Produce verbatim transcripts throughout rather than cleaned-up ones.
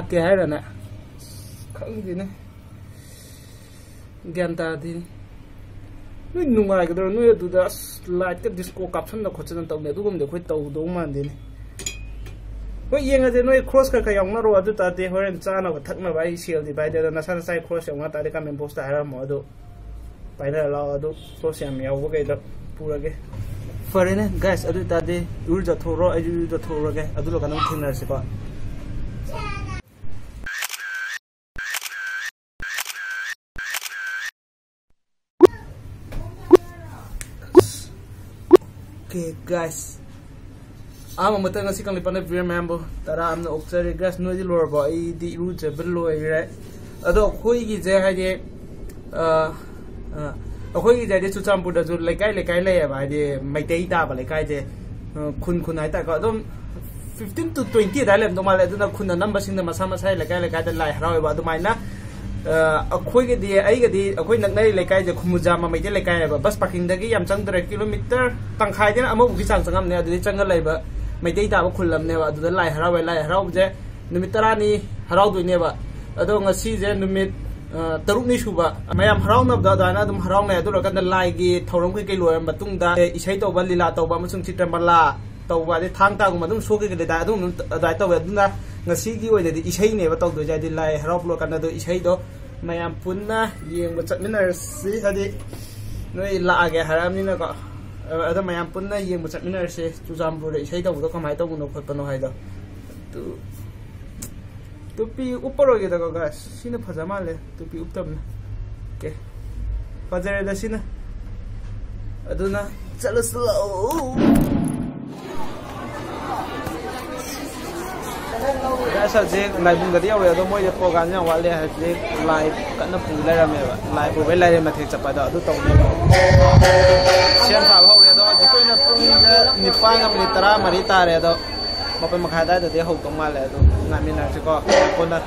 ꯀꯩ ꯍꯥꯏꯔꯅꯦ? ꯈꯪꯗꯦꯅꯦ, ꯒ꯭ꯌꯥꯟ ꯇꯥꯗꯦꯅꯦ꯫ ꯅꯣꯏ ꯅꯨꯡꯉꯥꯏꯒꯗ꯭ꯔꯣ? ꯅꯣꯏ ꯑꯗꯨꯗ ꯑꯁ ꯂꯥꯏꯠꯀ ꯗꯤꯁꯀꯣ ꯀꯥꯞꯁꯟꯗ ꯈꯣꯠꯆꯟꯗ ꯇꯧꯅꯤ, ꯑꯗꯨꯒꯨꯝꯕꯗꯤ ꯑꯩꯈꯣꯏ ꯇꯧꯗꯧ ꯃꯥꯟꯗꯦꯅꯦ꯫ ꯍꯣꯏ, ꯌꯦꯡꯉꯁꯦ, ꯅꯣꯏ ꯈ꯭ꯔꯣꯁ ꯈꯔ ꯈꯔ ꯌꯥꯎꯅꯔꯣ, ꯑꯗꯨ ꯇꯥꯔꯗꯤ ꯍꯣꯔꯦꯟ ꯆꯥꯅꯕ ꯊꯛꯅꯕ ꯑꯩ ꯁꯦꯜꯗꯤ ꯄꯥꯏꯗꯦ, ꯑꯗꯣ ꯅꯁꯥ ꯅꯁꯥꯒꯤ ꯈ꯭ꯔꯣꯁ ꯌꯥꯎꯅ ꯇꯥꯔꯗꯤ ꯀꯃꯦꯟ ꯕꯣꯛꯁꯇ ꯍꯥꯏꯔꯝꯃꯣ꯫ ꯑꯗꯣ ꯄꯥꯏꯅꯔ ꯂꯥꯛꯑꯣ, ꯑꯗꯨ ꯈ꯭ꯔꯣꯁ ꯌꯥꯝ ꯌꯥꯎꯕꯈꯩꯗꯣ ꯄꯨꯔꯒꯦ꯫ ꯐꯔꯦꯅꯦ ꯒꯥꯏꯁ, ꯑꯗꯨ ꯑꯣꯏꯇꯥꯔꯗꯤ ꯏꯔꯨꯖꯊꯣꯛꯎꯔꯣ, ꯑꯩꯁꯨ ꯏꯔꯨꯖꯊꯣꯛꯎꯔꯒꯦ, ꯑꯗꯨ ꯂꯣꯏꯔꯀꯥꯟꯗ ꯑꯃꯨꯛ ꯊꯦꯡꯅꯔꯁꯤꯀꯣ꯫ ꯑꯣꯀꯦ ꯒꯥꯏꯁ, ꯑꯍꯥꯟꯕ ꯃꯇꯝ ꯉꯁꯤ ꯀꯪꯂꯩꯄꯥꯛꯅ ꯚꯤꯌꯔ ꯃꯌꯥꯝꯕꯨ ꯇꯔꯥ ꯑꯃꯅ ꯑꯣꯛꯆꯔꯤ꯫ ꯒꯥꯏꯁ, ꯅꯣꯏꯗꯤ ꯂꯣꯏꯔꯕꯣ? ꯑꯩꯗꯤ ꯏꯔꯨꯖꯕ ꯂꯣꯏꯔꯦ꯫ ꯑꯗꯣ ꯑꯩꯈꯣꯏꯒꯤꯁꯦ ꯍꯥꯏꯗꯤ, ꯑ, ꯑ, ꯑꯩꯈꯣꯏꯒꯤꯁꯦ ꯍꯥꯏꯗꯤ ꯆꯨꯔꯆꯥꯟꯄꯨꯔꯗꯁꯨ ꯂꯩꯀꯥꯏ ꯂꯩꯀꯥꯏ ꯂꯩꯌꯦꯕ, ꯍꯥꯏꯗꯤ ꯃꯩꯇꯩ ꯇꯥꯕ ꯂꯩꯀꯥꯏꯁꯦ, ꯑ, ꯈꯨꯟ ꯈꯨꯟ ꯍꯥꯏꯇꯥꯔꯦꯀꯣ꯫ ꯑꯗꯨꯝ ꯐꯤꯐꯇꯤꯟ to twenty ꯑꯗꯨꯋꯥꯏ ꯂꯩꯔꯝꯗꯧ ꯃꯥꯜꯂꯦ꯫ ꯑꯗꯨꯅ ꯈꯨꯟ ꯑꯅꯝꯕꯁꯤꯡꯅ ꯃꯁꯥ ꯃꯁꯥꯒꯤ ꯂꯩꯀꯥꯏ ꯂꯩꯀꯥꯏꯗ ꯂꯥꯏ ꯍꯔꯥꯎꯋꯦꯕ꯫ ꯑꯗꯨꯃꯥꯏꯅ, ꯑ, ꯑꯩꯈꯣꯏꯒꯤꯗꯤ, ꯑꯩꯒꯗꯤ ꯑꯩꯈꯣꯏ ꯅꯛꯅꯔꯤ ꯂꯩꯀꯥꯏꯁꯦ ꯈꯨꯃꯨꯖꯥꯃ ꯃꯩꯇꯩ ꯂꯩꯀꯥꯏꯅꯦꯕ꯫ ꯕꯁ ꯄꯥꯔꯀꯤꯡꯗꯒꯤ ꯌꯥꯝ ꯆꯪꯗ꯭ꯔꯦ, ꯀꯤꯂꯣꯃꯤꯇꯔ ꯇꯪꯈꯥꯏꯗꯩꯅ ꯑꯃꯕꯨꯛꯀꯤ ꯆꯥꯡ ꯆꯪꯉꯝꯅꯦ꯫ ꯑꯗꯨꯗꯩ ꯆꯪꯉ ꯂꯩꯕ ꯃꯩꯇꯩ ꯇꯥꯕ ꯈꯨꯜ ꯑꯃꯅꯦꯕ꯫ ꯑꯗꯨꯗ ꯂꯥꯏ ꯍꯔꯥꯎꯋꯦ꯫ ꯂꯥꯏ ꯍꯔꯥꯎꯕꯁꯦ ꯅꯨꯃꯤꯠ ꯇꯔꯥꯅꯤ ꯍꯔꯥꯎꯗꯣꯏꯅꯦꯕ꯫ ꯑꯗꯣ ꯉꯁꯤꯁꯦ ꯅꯨꯃꯤꯠ, ꯑ, ꯇꯔꯨꯛꯅꯤ ꯁꯨꯕ꯫ ꯃꯌꯥꯝ ꯍꯔꯥꯎꯅꯕꯗꯣ ꯑꯗꯨꯃꯥꯏꯅ ꯑꯗꯨꯝ ꯍꯔꯥꯎꯅꯩ꯫ ꯑꯗꯨ ꯂꯣꯏꯔꯀꯥꯟꯗ ꯂꯥꯏꯒꯤ ꯊꯧꯔꯝ ꯀꯩꯀꯩ ꯂꯣꯏꯔ ꯃꯇꯨꯡꯗ, ꯑꯦ, ꯏꯁꯩ ꯇꯧꯕ, ꯂꯤꯂꯥ ꯇꯧꯕ ꯑꯃꯁꯨꯡ ꯆꯤꯇ꯭ꯔꯃꯂꯥ ꯇꯧꯕ, ꯑꯗꯩ ꯊꯥꯡ ꯇꯥꯒꯨꯝꯕ ꯑꯗꯨꯝ ꯁꯣ ꯀꯩꯀꯩ ꯂꯩꯗꯥꯏ, ꯑꯗꯨꯝ, ꯑꯗꯨꯝ ꯑꯗꯨꯃꯥꯏꯅ ꯇꯧꯋꯦ꯫ ꯑꯗꯨꯅ ꯉꯁꯤꯒꯤ ꯑꯣꯏꯅꯗꯤ ꯏꯁꯩꯅꯦꯕ ꯇꯧꯗꯣꯏꯁꯦ, ꯍꯥꯏꯗꯤ ꯂꯥꯏ ꯍꯔꯥꯎꯕ ꯂꯣꯏꯔꯀꯥꯟꯗ꯫ ꯑꯗꯣ ꯏꯁꯩꯗꯣ ꯃꯌꯥꯝ ꯄꯨꯟꯅ ꯌꯦꯡꯕ ꯆꯠꯃꯤꯟꯅꯔꯁꯤ, ꯍꯥꯏꯗꯤ ꯅꯣꯏ ꯂꯥꯛꯑꯒꯦ ꯍꯥꯏꯔꯛꯑꯕꯅꯤꯅꯀꯣ꯫ ꯑꯗꯣ ꯃꯌꯥꯝ ꯄꯨꯟꯅ ꯌꯦꯡꯕ ꯆꯠꯃꯤꯟꯅꯔꯁꯦ, ꯆꯨꯔꯆꯥꯟꯄꯨꯔꯗ ꯏꯁꯩ ꯇꯧꯕꯗꯣ ꯀꯃꯥꯏꯅ ꯇꯧꯕꯅꯣ ꯈꯣꯠꯄꯅꯣ ꯍꯥꯏꯗꯣ꯫ ꯑꯗꯨ ꯇꯨꯄꯤ ꯎꯞꯄꯔꯣꯏꯒꯦꯗꯀꯣ ꯒꯥꯏꯁ, ꯁꯤꯅ ꯐꯖ ꯃꯥꯜꯂꯦ, ꯇꯨꯄꯤ ꯎꯞꯇꯕꯅ꯫ ꯑꯣꯀꯦ, ꯐꯖꯔꯦꯗ ꯁꯤꯅ꯫ ꯑꯗꯨꯅ ꯆꯠꯂꯁꯤ ꯂꯥꯛꯑꯣ꯫ ꯒꯥꯏꯁ, ꯍꯧꯖꯤꯛ ꯂꯥꯏꯕꯨꯡꯒꯗꯤ ꯌꯧꯔꯦ, ꯑꯗꯣ ꯃꯣꯏꯗꯤ ꯄ꯭ꯔꯣꯒꯥꯝ ꯌꯥꯝ ꯋꯥꯠꯂꯦ꯫ ꯍꯧꯖꯤꯛ ꯂꯥꯏ ꯀꯟꯅ ꯄꯨ ꯂꯩꯔꯝꯃꯦꯕ, ꯂꯥꯏ ꯄꯨꯕꯩ ꯂꯥꯏꯔꯦꯝ ꯃꯊꯦꯛ ꯆꯠꯄ ꯑꯗꯣ ꯑꯗꯨ ꯇꯧꯅꯦꯕ꯫ ꯁꯦꯝ ꯁꯥꯕ ꯍꯧꯔꯦ꯫ ꯑꯗꯣ ꯍꯧꯖꯤꯛꯀꯤ ꯑꯣꯏꯅ ꯄꯨꯡꯁꯦ ꯅꯤꯄꯥꯟꯒ ꯃꯤꯅꯤꯠ ꯇꯔꯥꯃꯔꯤ ꯇꯥꯔꯦ꯫ ꯑꯗꯣ ꯃꯥꯄꯟ ꯃꯈꯥꯏ ꯑꯗꯨꯋꯥꯏꯗꯗꯤ ꯍꯧꯗꯧ ꯃꯥꯜꯂꯦ꯫ ꯑꯗꯨ ꯉꯥꯏꯃꯤꯟꯅꯔꯁꯤꯀꯣ ꯄꯨꯟꯅ꯫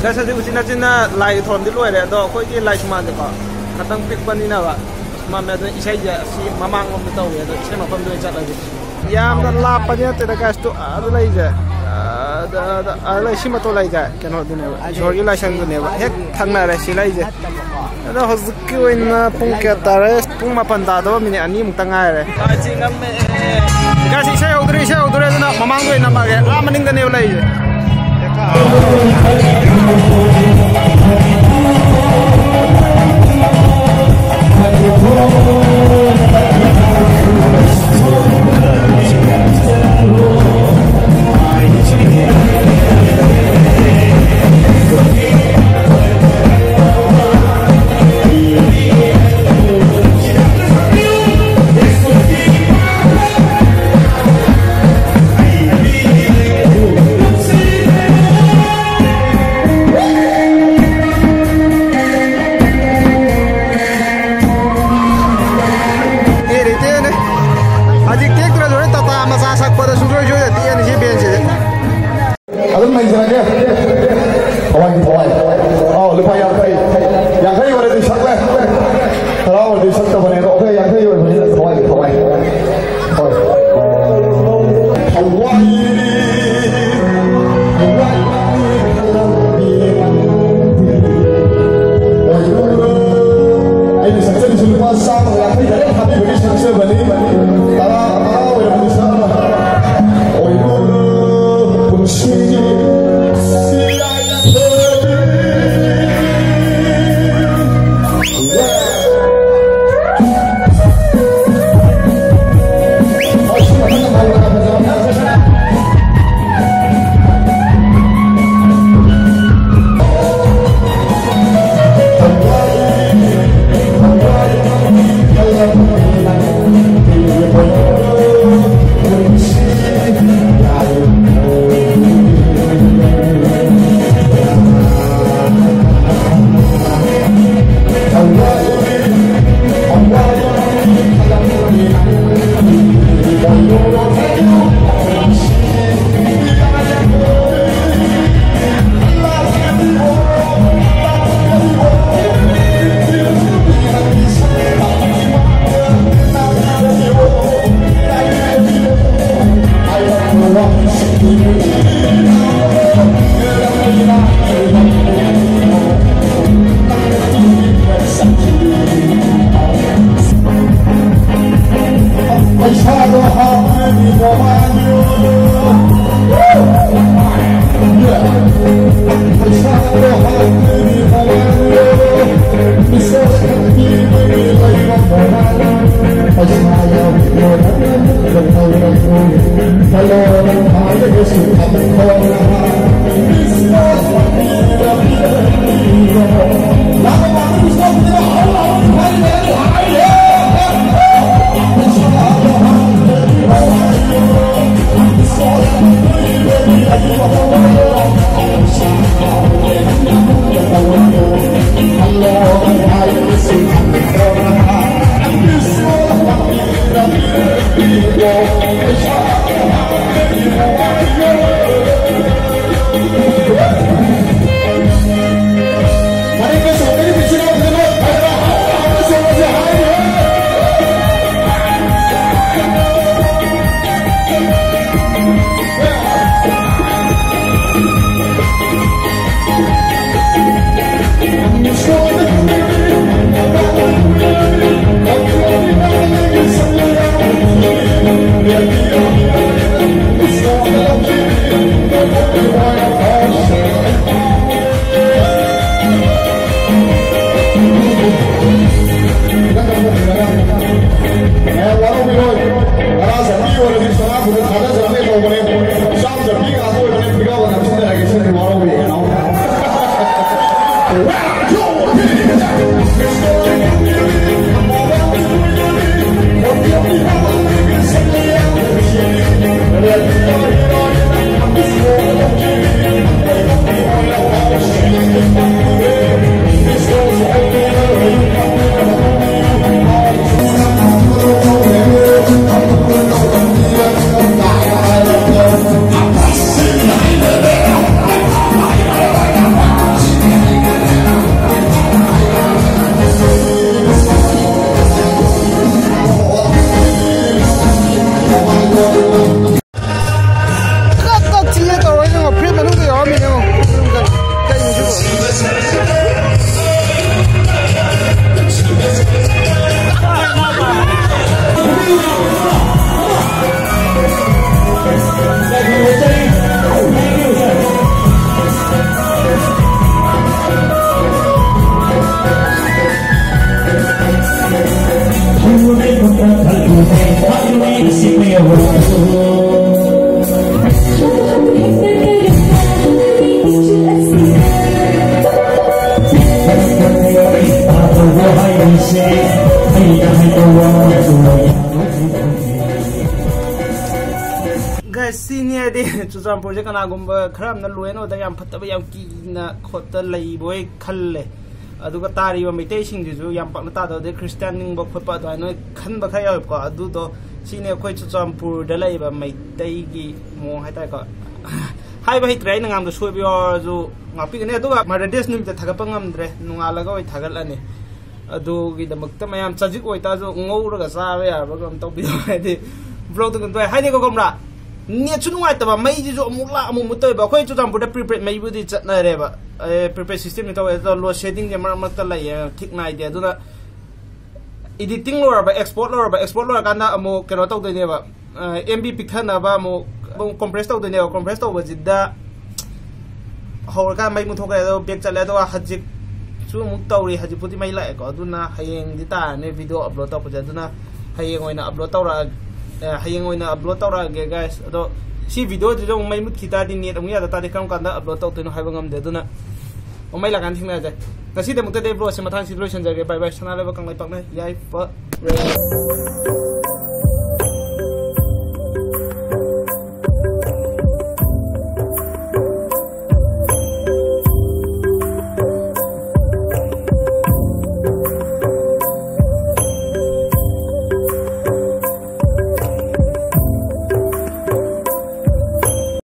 ꯒꯥꯏꯁ, ꯍꯧꯖꯤꯛ ꯎꯆꯤꯟ ꯅꯥꯆꯤꯟꯅ ꯂꯥꯏꯒꯤ ꯊꯧꯔꯝꯗꯤ ꯂꯣꯏꯔꯦ, ꯑꯗꯣ ꯑꯩꯈꯣꯏꯒꯤ ꯂꯥꯏ ꯁꯨꯃꯥꯡꯁꯦꯀꯣ ꯈꯇꯪ ꯄꯤꯛꯄꯅꯤꯅꯕ, ꯃꯝꯃꯦ꯫ ꯑꯗꯨꯅ ꯏꯁꯩꯁꯦ ꯑꯁꯤ ꯃꯃꯥꯡꯂꯣꯝꯗ ꯇꯧꯋꯦ, ꯑꯗꯣ ꯏꯁꯩ ꯃꯐꯝꯗ ꯑꯣꯏꯅ ꯆꯠꯂꯁꯦ꯫ ꯌꯥꯝꯅ ꯂꯥꯞꯄꯗꯤ ꯅꯠꯇꯦꯗ ꯒꯥꯏꯁ, ꯇꯨ ꯑꯥꯗ ꯂꯩꯁꯦ, ꯑꯥꯗ, ꯑꯥꯗ, ꯑꯥꯗ ꯂꯩ, ꯁꯤ ꯃꯇꯣꯟ ꯂꯩꯁꯦ ꯀꯩꯅꯣꯗꯨꯅꯦꯕ, ꯏꯁꯣꯔꯒꯤ ꯂꯥꯏꯁꯪꯗꯨꯅꯦꯕ, ꯍꯦꯛ ꯊꯪꯅꯔꯦ ꯁꯤ ꯂꯩꯁꯦ꯫ ꯑꯗꯣ ꯍꯧꯖꯤꯛꯀꯤ ꯑꯣꯏꯅ ꯄꯨꯡ ꯀꯌꯥ ꯇꯥꯔꯦ? ꯄꯨꯡ ꯃꯥꯄꯟ ꯇꯥꯗꯕ ꯃꯤꯅꯤꯠ ꯑꯅꯤꯃꯨꯛꯇ ꯉꯥꯏꯔꯦ꯫ ꯒꯥꯏꯁ, ꯏꯁꯩ ꯍꯧꯗ꯭ꯔꯤ, ꯏꯁꯩ ꯍꯧꯗ꯭ꯔꯤ, ꯑꯗꯨꯅ ꯃꯃꯥꯡꯗ ꯑꯣꯏꯅ ꯅꯝꯃꯒꯦ, ꯑꯥ ꯃꯅꯤꯡꯗꯅꯦꯕ ꯂꯩꯔꯤꯁꯦ꯫ ꯑꯦ, ꯔꯤꯇꯦꯟꯅꯦ꯫ ꯍꯧꯖꯤꯛ ꯇꯦꯛꯇ꯭ꯔꯁꯨ ꯍꯣꯔꯦꯟ ꯇꯥꯇꯥ ꯃꯆꯥ ꯁꯛꯄꯗ ꯁꯨꯡꯁꯣꯏ ꯁꯣꯏꯗ ꯇꯦꯛꯑꯅꯤ ꯁꯤ ꯕꯦꯟꯁꯤꯗꯤ꯫ ꯑꯗꯨꯝ ꯂꯩꯖꯔꯒꯦ꯫ ꯊꯋꯥꯏꯒꯤ ꯊꯋꯥꯏ꯫ ꯑꯥꯎ, ꯂꯨꯄꯥ ꯌꯥꯡꯈꯩ꯫ ꯌꯥꯡꯈꯩ ꯑꯣꯏꯔꯗꯤ ꯁꯛꯂꯦ꯫ ꯇꯔꯥ ꯑꯣꯏꯔꯗꯤ ꯁꯛꯇꯕꯅꯦ꯫ ꯑꯗꯣ ꯑꯩꯈꯣꯏ ꯌꯥꯡꯈꯩ ꯑꯣꯏꯕꯅꯤꯅ ꯊꯋꯥꯏꯒꯤ ꯊꯋꯥꯏ꯫ ꯍꯣꯏ꯫ ꯊꯋꯥꯏ꯫ ꯑꯩꯅ ꯁꯛꯆꯔꯤꯁꯤ ꯂꯨꯄꯥ ꯆꯥꯝꯃꯒ ꯌꯥꯡꯈꯩ ꯗꯥꯏꯔꯦꯛ ꯊꯥꯕꯤꯕꯒꯤ ꯁꯛꯆꯕꯅꯤ꯫ ꯇꯔꯥ, ꯇꯔꯥ ꯑꯣꯏꯔꯕꯗꯤ ꯁꯛꯑꯣ꯫ ꯑꯣꯏꯔꯣ ꯄꯨꯟꯁꯤ ꯁꯤ ꯌꯥꯏꯐꯔꯦ꯫ ꯀꯛ ꯀꯛ ꯆꯤꯡꯉꯦ ꯇꯧꯔꯣꯏ ꯅꯪ ꯐ꯭ꯔꯤꯖ ꯃꯅꯨꯡꯗ ꯌꯥꯎꯔꯝꯃꯤꯅꯦ ꯌꯦꯡꯉꯣ꯫ ꯀꯩꯅꯣ ꯁꯤꯕꯣ? Guys, ꯁꯤꯅꯤ ꯍꯥꯏꯗꯤ ꯆꯨꯔꯆꯥꯟꯄꯨꯔꯁꯦ ꯀꯅꯥꯒꯨꯝꯕ ꯈꯔ ꯑꯃꯅ ꯂꯣꯏꯅ ꯑꯣꯏꯗ ꯌꯥꯝ ꯐꯠꯇꯕ, ꯌꯥꯝ ꯀꯤꯅ ꯈꯣꯠꯇ ꯂꯩꯕ ꯍꯣꯏ ꯈꯜꯂꯦ꯫ ꯑꯗꯨꯒ ꯇꯥꯔꯤꯕ ꯃꯩꯇꯩꯁꯤꯡꯁꯤꯁꯨ ꯌꯥꯝ ꯄꯥꯛꯅ ꯇꯥꯗꯕꯗꯩ ꯈ꯭ꯔꯤꯁꯇꯤꯌꯥꯟ ꯅꯤꯡꯕ ꯈꯣꯠꯄ ꯑꯗꯨꯃꯥꯏꯅ ꯈꯟꯕ ꯈꯔ ꯌꯥꯎꯋꯦꯕꯀꯣ꯫ ꯑꯗꯨꯗꯣ ꯁꯤꯅꯤ ꯑꯩꯈꯣꯏ ꯆꯨꯔꯆꯥꯟꯄꯨꯔꯗ ꯂꯩꯔꯤꯕ ꯃꯩꯇꯩꯒꯤ ꯃꯑꯣꯡ ꯍꯥꯏꯇꯥꯔꯦꯀꯣ꯫ ꯍꯥꯏꯕ ꯍꯩꯇ꯭ꯔꯦ, ꯑꯩꯅ ꯉꯥꯡꯕꯗ ꯁꯣꯏꯕ ꯌꯥꯎꯔꯁꯨ ꯉꯥꯛꯄꯤꯒꯅꯤ꯫ ꯑꯗꯨꯒ Mother's Day ꯅꯨꯃꯤꯠꯇ ꯊꯥꯒꯠꯄ ꯉꯝꯗ꯭ꯔꯦ, ꯅꯣꯡꯉꯥꯜꯂꯒ ꯑꯣꯏ ꯊꯥꯒꯠꯂꯅꯤ꯫ ꯑꯗꯨꯒꯤꯗꯃꯛꯇ ꯃꯌꯥꯝ ꯆꯖꯤꯛ ꯑꯣꯏꯇꯥꯔꯁꯨ ꯉꯧꯔꯒ ꯆꯥꯕ ꯌꯥꯕ ꯀꯩꯅꯣꯝ ꯇꯧꯕꯤꯌꯣ꯫ ꯍꯥꯏꯗꯤ vlog ꯇꯣ ꯀꯩꯅꯣ ꯇꯧꯋꯦ ꯍꯥꯏꯗꯤ ꯀꯣ ꯈꯪꯕ꯭ꯔꯥ, net ꯁꯨ ꯅꯨꯡꯉꯥꯏꯇꯕ, ꯃꯩꯁꯤꯁꯨ ꯑꯃꯨꯛ ꯂꯥꯛ ꯑꯃꯨꯛ ꯃꯨꯠ ꯇꯧꯋꯦꯕ꯫ ꯑꯩꯈꯣꯏ ꯆꯨꯔꯆꯥꯟꯄꯨꯔꯗ prepaid ꯃꯩꯕꯨꯗꯤ ꯆꯠꯅꯔꯦꯕ, prepaid system ꯅꯤ ꯇꯧꯋꯦ꯫ ꯑꯗꯣ load shedding ꯁꯦ ꯃꯔꯛ ꯃꯔꯛꯇ ꯂꯩꯌꯦ, ꯊꯤꯛ ꯅꯥꯏꯗꯦ꯫ ꯑꯗꯨꯅ editing ꯂꯣꯏꯔꯕ, export ꯂꯣꯏꯔꯕ, export ꯂꯣꯏꯔꯀꯥꯟꯗ ꯑꯃꯨꯛ ꯀꯩꯅꯣ ꯇꯧꯗꯣꯏꯅꯦꯕ, ꯑ, M B ꯄꯤꯛꯊꯅꯕ ꯑꯃꯨꯛ, ꯑꯃꯨꯛ compress ꯇꯧꯗꯣꯏꯅꯦꯕ꯫ Compress ꯇꯧꯕꯁꯤꯗ ꯍꯧꯔꯀꯥꯟꯗ ꯃꯩ ꯃꯨꯠꯊꯣꯛꯈ꯭ꯔꯦ, ꯑꯗꯣ back ꯆꯠꯂꯦ꯫ ꯑꯗꯨꯒ ꯍꯧꯖꯤꯛꯁꯨ ꯑꯃꯨꯛ ꯇꯧꯔꯤ, ꯍꯧꯖꯤꯛꯄꯨꯗꯤ ꯃꯩ ꯂꯥꯛꯑꯦꯀꯣ꯫ ꯑꯗꯨꯅ ꯍꯌꯦꯡꯗꯤ ꯇꯥꯔꯅꯤ video upload ꯇꯧꯔꯛꯄꯁꯦ꯫ ꯑꯗꯨꯅ ꯍꯌꯦꯡ ꯑꯣꯏꯅ upload ꯇꯧꯔꯛꯑꯒꯦ, ꯑ, ꯍꯌꯦꯡ ꯑꯣꯏꯅ upload ꯇꯧꯔꯛꯑꯒꯦ guys꯫ ꯑꯗꯣ ꯁꯤ video ꯁꯤꯁꯨ ꯑꯃꯨꯛ ꯃꯩ ꯃꯨꯠꯈꯤ ꯇꯥꯔꯗꯤ, net ꯑꯃꯨꯛ ꯌꯥꯗ ꯇꯥꯔꯗꯤ ꯀꯔꯝ ꯀꯥꯟꯗ upload ꯇꯧꯗꯣꯏꯅꯣ ꯍꯥꯏꯕ ꯉꯝꯗꯦ꯫ ꯑꯗꯨꯅ ꯑꯃꯨꯛ ꯃꯩ ꯂꯥꯛꯀꯥꯟꯗ ꯊꯦꯡꯅꯔꯁꯦ꯫ ꯉꯁꯤꯗꯃꯛꯇꯗꯤ vlogꯁꯦ ꯃꯇꯥꯡꯁꯤꯗ ꯂꯣꯏꯁꯤꯟꯖꯔꯒꯦ꯫ Bye bye꯫ ꯁꯅꯥ ꯂꯩꯕꯥꯛ ꯀꯪꯂꯩꯄꯥꯛꯅ ꯌꯥꯏꯐꯔꯦ꯫